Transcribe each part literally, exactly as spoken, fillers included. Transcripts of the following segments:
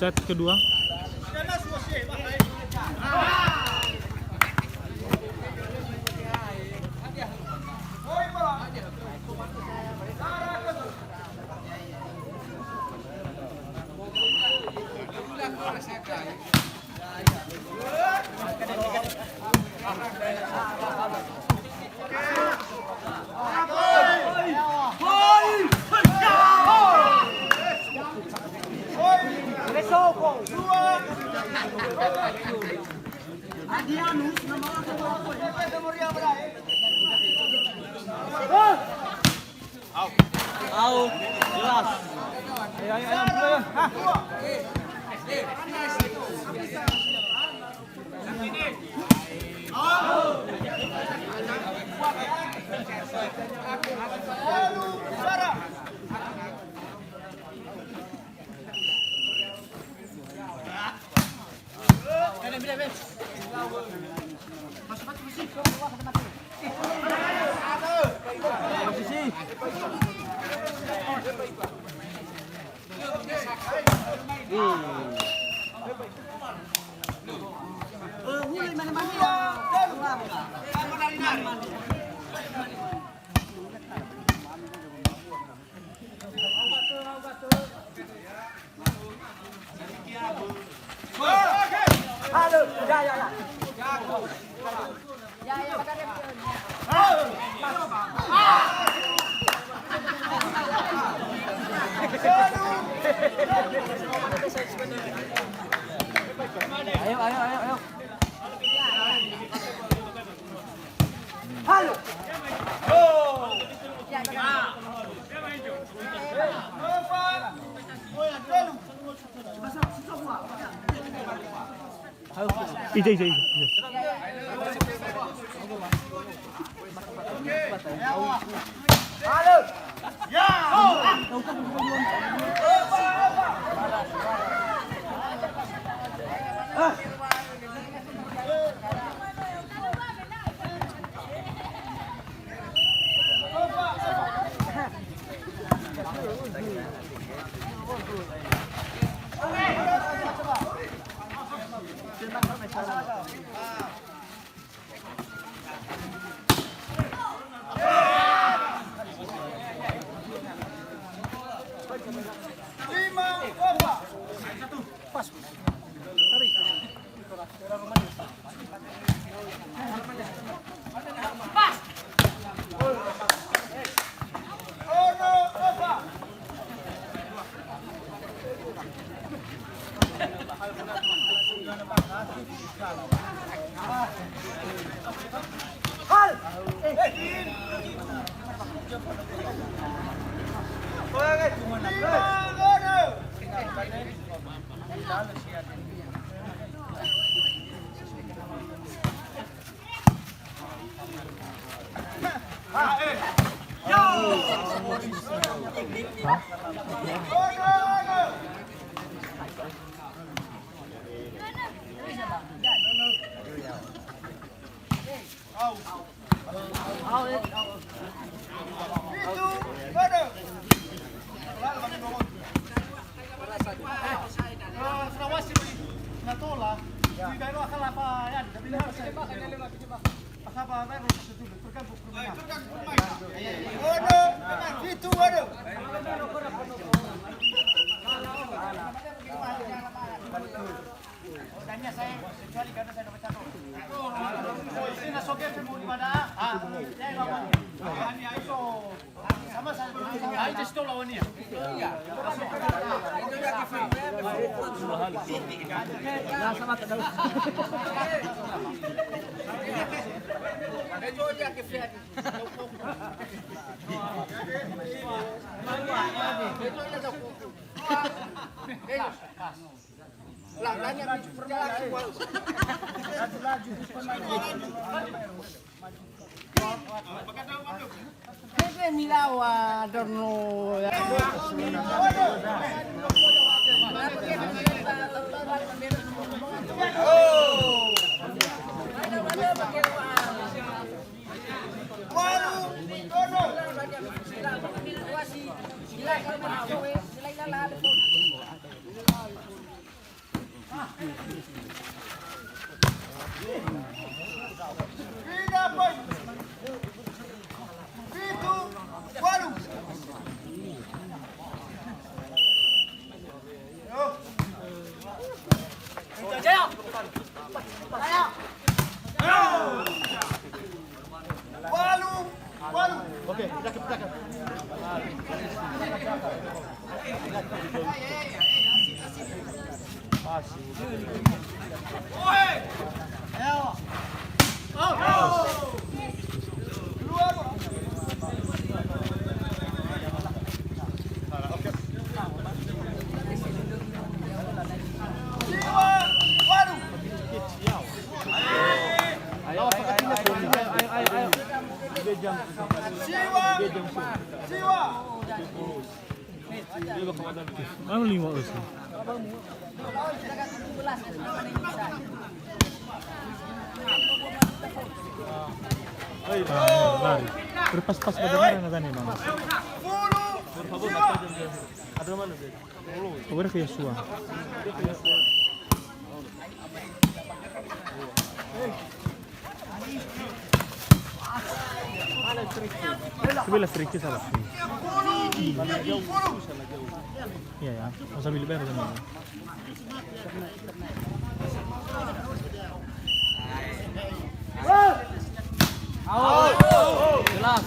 Set kedua. Out. Jelas. Ayo, ayo, ayo, ayo. Ah. Ayo, ayo, ayo, ayo. Halo. Ije, ije, ije. Ono, fitu, ono. Dania saya, kecuali karena saya dapat satu. Sina soge pe mau di mana? Ah, ya, ya, ya. Ani, ayo. Laju-laju. Bebe milawa dorno ya. Pindah poin. Pitu, walu. Yo. Jaya. Jaya. Walu, walu. Oke, kita ke, kita ke. Pas. Oe. Ayo. Au. Dua. Siwa, walu. Siwa. Siwa. Mana lima belas? Ah, lari. Berpas-pas pada mana tadi, Bang? Siwa. Ada mana, Bang? Coba ke Yosua. Coba lah free kick salah. Iya ya, masa milik bayar kan. Jelas.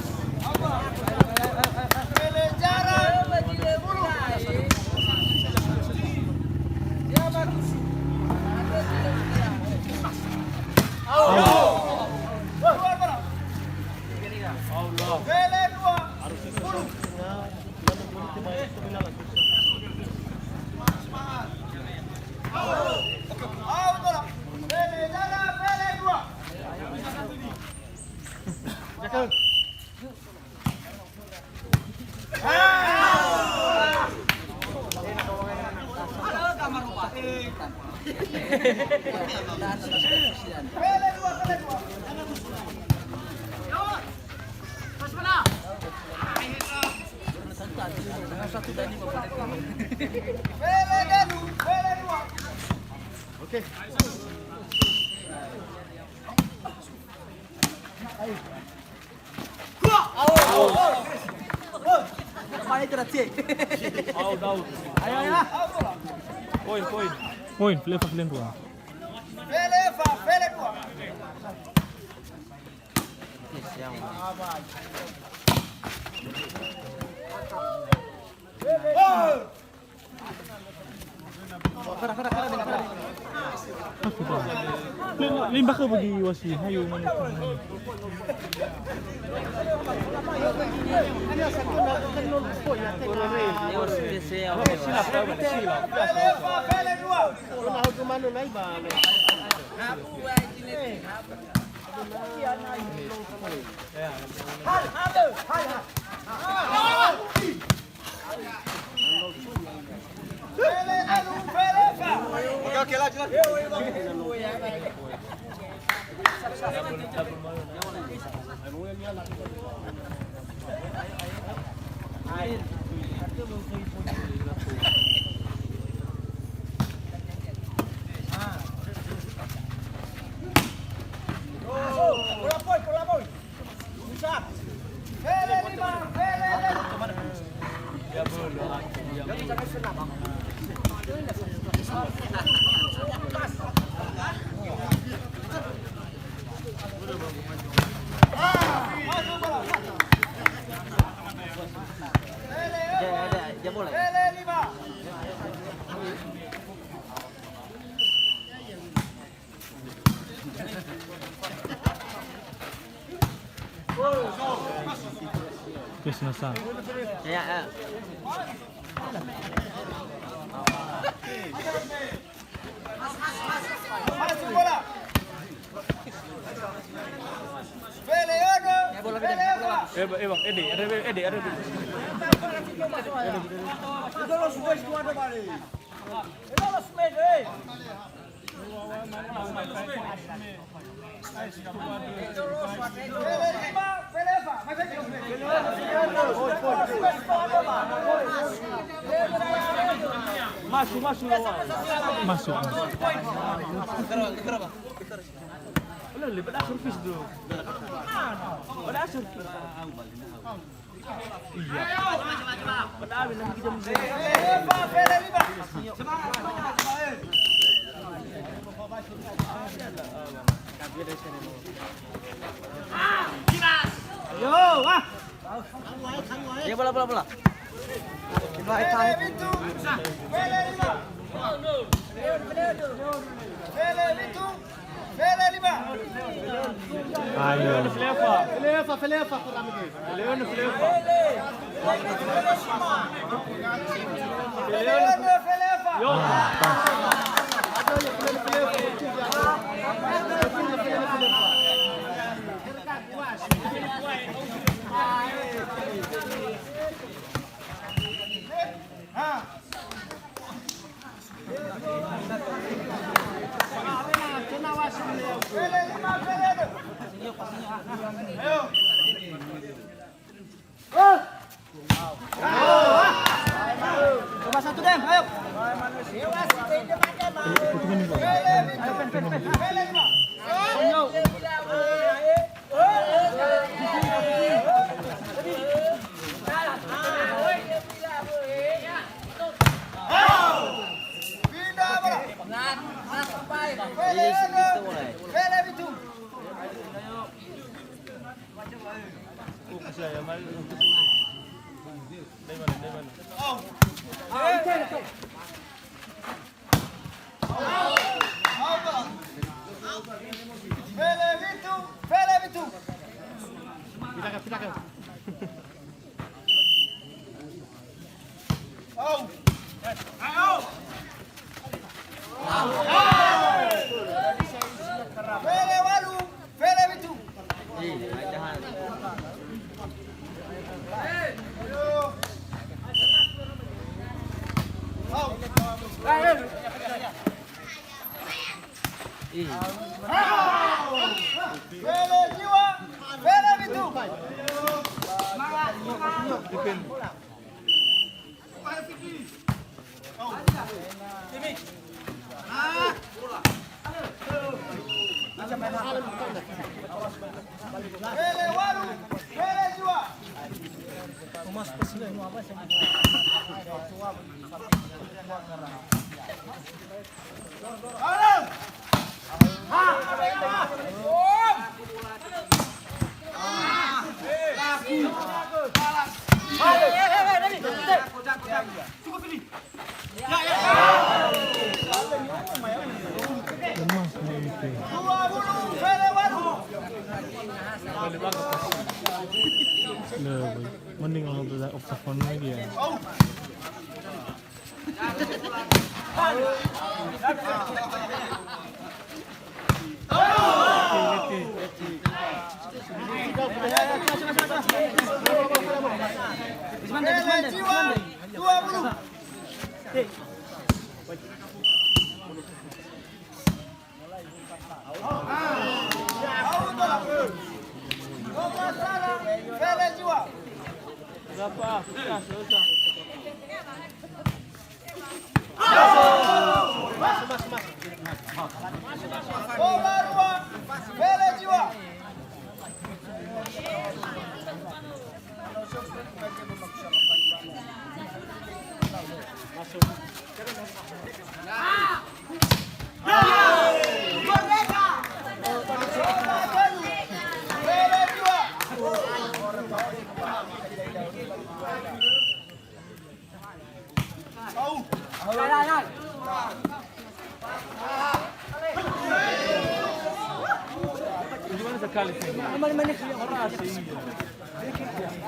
Oke. Out, out. Poin, poin. Poin, Felefa, Felefa. Felefa, Felefa. Limbah ke bagi wasi, hayu mana. Terus nasa. Ya, ya. Masuk bola. Pele, Odo. Pele, Odo. Eh, Bang, eh, Bang, Ede, ada Ede, ada Ede. Itu lo semua itu ada balik. Itu lo semua, eh. Masuk, masuk. Masuk. Boleh, boleh, pada servis dulu. Pada servis. Iya. Pada habis nanti kita. Yo, wah. Ya, bola, bola, bola. Ayo. Felefa, felefa, kurang lagi. Leone, felefa. Leone, felefa. Yo. Ah, pas. Coba satu, Dem, ayo. Ayo, pen, pen, pen. Ayo. Pele fitu, pele fitu. Pindahkan, pindahkan. Au. Au. Pele walu, pele fitu. Au. Fele jiwa, fele fitu. Fele walu, fele jiwa. Lemah ini. Nah, mending kalau bela oktagon lagi ya. Berapa? Sudah, sudah.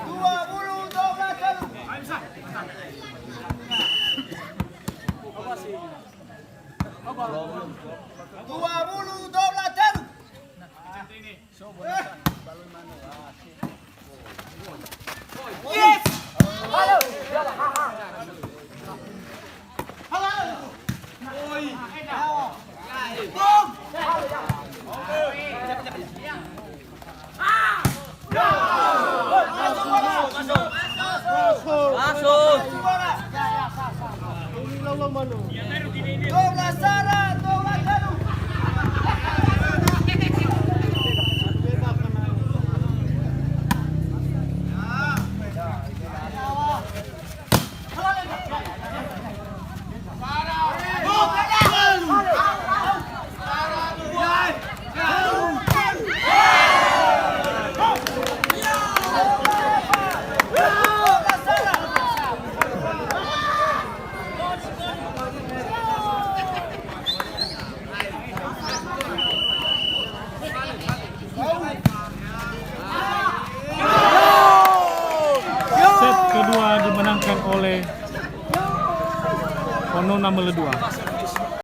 Dua puluh dua belas. Dua puluh dua belas. Dua belas sara, dua belas galu. Set kedua dimenangkan oleh Ono Namele dua.